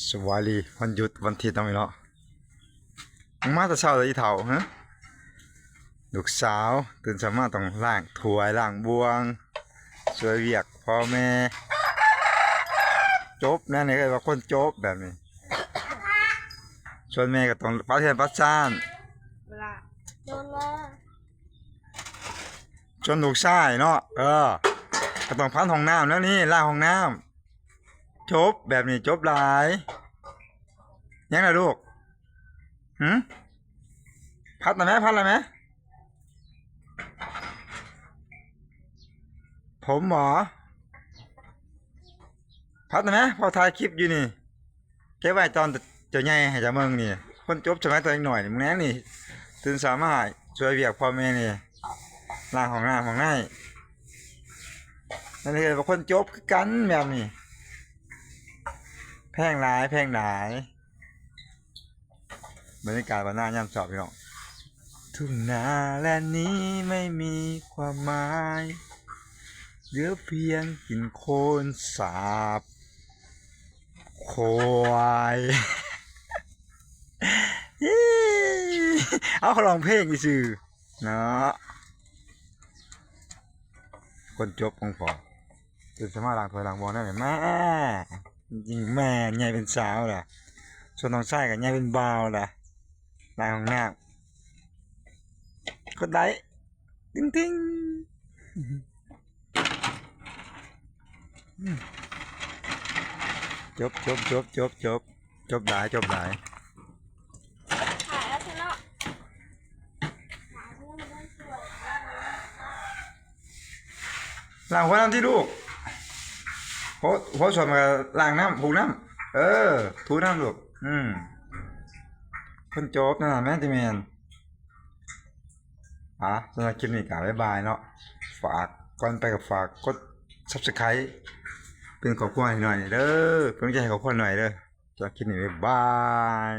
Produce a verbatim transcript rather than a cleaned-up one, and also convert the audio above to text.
สวัสดีวันหยุดวันอาทิตย์เนาะพี่เนาะ มาแต่เช้าเลยอีเฒ่าฮะ ลูกสาวตื่นเช้ามาต้องล้างถ้วยล้างบ่วง ช่วยเวียกพ่อแม่ จบนะนี่ก็ว่าคนจบแบบนี้ ส่วนแม่ก็ต้องปัดเฮือนปัดซ่าน เวลาโดนแล้ว ส่วนลูกชายเนาะ เออ ก็ต้องพัดห้องน้ำแล้วนี่ ล้างห้องน้ำ จบแบบนี้จบหลาย ยังนะลูก หืม พัดละไหม พัดละไหม ผมหมอ พัดละไหม พอถ่ายคลิปอยู่นี่ เก็บไว้ตอนเจ้าใหญ่ให้เจ้าเมืองนี่ คนจบสมัยตอนเด็กหน่อยนี่ มึงแน่นี่ ตื่นเช้ามาช่วยเวียกพ่อแม่นี่ ล้างห้องน้ำห้องใน นั่นคือว่าคนจบคือกันแบบนี้ แพงหลาย แพงหลาย บรรยากาศวันหน้ายามเช้าพี่น้อง ทุ่งนาแลนนี้ไม่มีความหมาย เหลือเพียงกินโคลนสาบ ควาย เอาเขาร้องเพลงซื่อเนาะ คนจบของพ่อ ตื่นเช้ามาล้างถ้วยล้างบ่วงนั่นแหละแม่ ยิ่งแม่ใหญ่เป็นสาวล่ะ ส่วนน้องชายก็ใหญ่เป็นบ่าวล่ะ ล้างห้องน้ำ กดไลค์ ติ๊งติ๊ง จบ จบ จบ จบ จบ จบหลาย จบหลาย ถ่ายแล้วชนะ ล้างหัวน้ำที่ลูก หัว หัวส่วนมาล้างน้ำ ผูกน้ำ เออ ถูน้ำลูก อืม คนจบนั่นน่ะแม่นติแม่น อ่ะ สำหรับคลิปนี้ก็บ๊ายบายเนาะ ฝาก ก่อนไปก็ฝากกด Subscribe เป็นครอบครัวให้หน่อยเด้อ เป็นกำลังใจให้ครอบครัวหน่อยเด้อ สำหรับคลิปนี้บ๊ายบาย